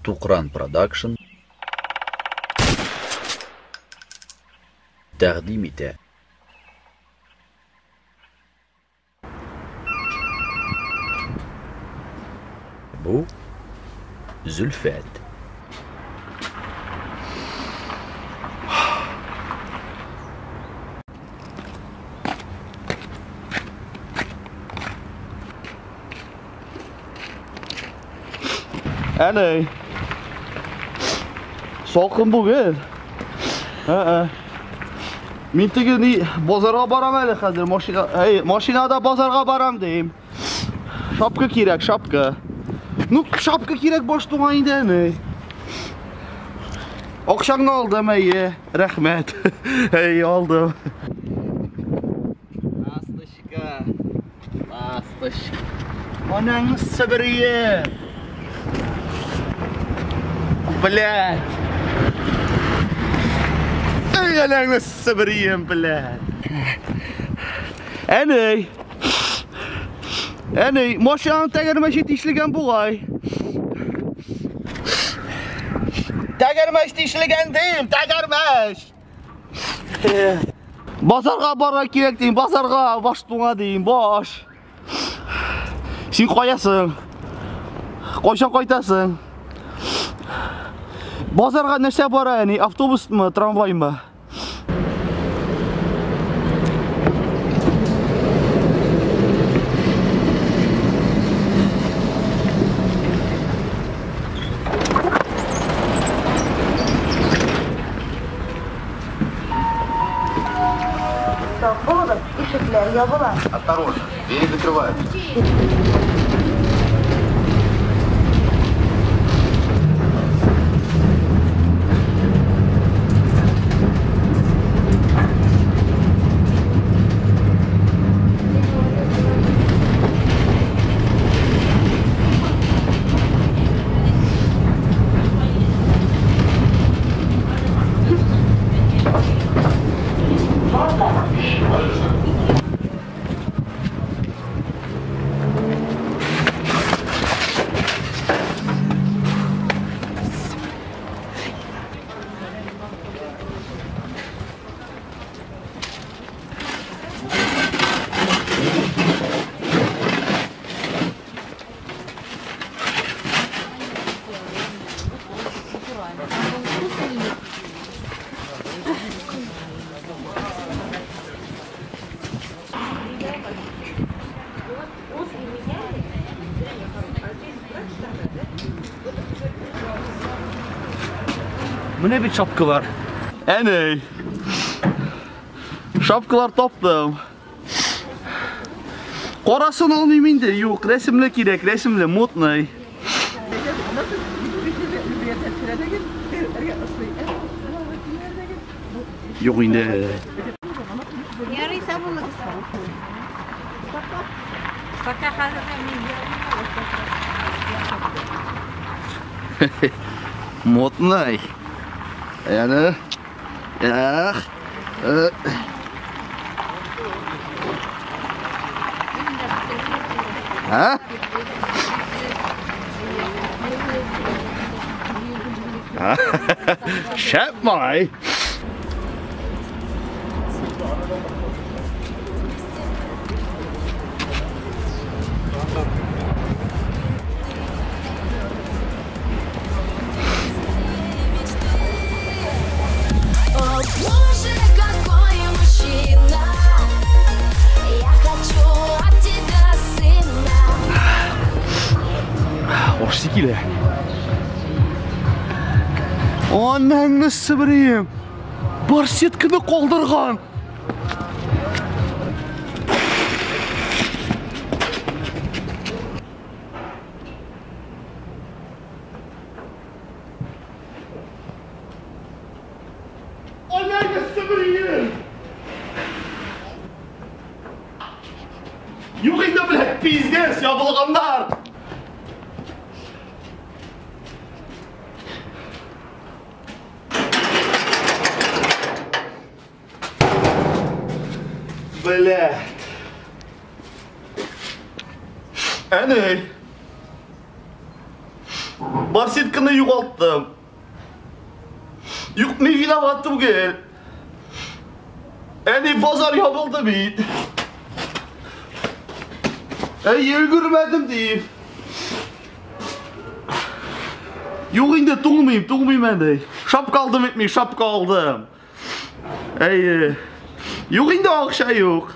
Тукран Продакшн тәкъдим итә. Бу Зөлфәт. Әни. Салкын бүген. Ә-ә. Мин теге ни базарга барам әле хәзер машина, әй, машинада базарга барам дим. Шапка кирәк, шапка. Ну, шапка кирәк баш туган инде әни. Акчаңны алдым, әйе, рәхмәт. Әй, алдым. Ласточка. Ласточка. Анаңны сыбырые. Блядь. Эй, анаңны сыбырыем, блядь. Әни. Әни, машинаның тәгәрмәче тишелгән бугай. Тәгәрмәч тишелгән дим, тәгәрмәч. Базарга барырга кирәк дим, базарга, баш туңа дим, баш. Син каясың? Кайчан кайтасың? Базарга нәрсә бара, әни? Автобусмы, трамваймы? Сак булыгыз, ишекләр ябыла. Осторожно, двери закрываются. Менә бит шапкалар. Әни. Шапкалар таптым. Карасын алмыйм инде. Юк, рәсемле кирәк, рәсемле, модный. Юк инде. Ярый, сау булыгыз. Пока хәзер мин. Модный. Яны. Эх. А? Шәп малай. О боже, какой мужчина! Я хочу от тебя сына. Ашсы килә. Анаңны сыбырыем. Барсетканы калдырган. Анаңны сыбырыем. Юк инде, блядь, пиздец, ябылганнар. Блядь. Әни. Барсетканы югалттым. Юк, мин виноват түгел. Әни, базар ябылды бит. Әй, өлгермәдем дип. Юк инде, туңмыйм, туңмыйм әни. Шапка алдым бит мин, шапка алдым. Әйе. Юк инде, акча юк.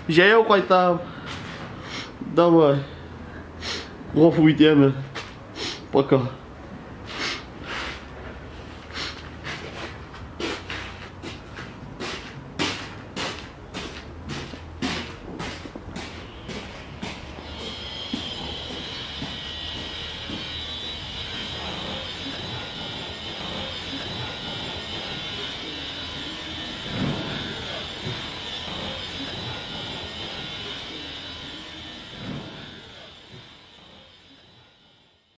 Җәяү кайтам. Давай. Гафу ит, яме. Пока.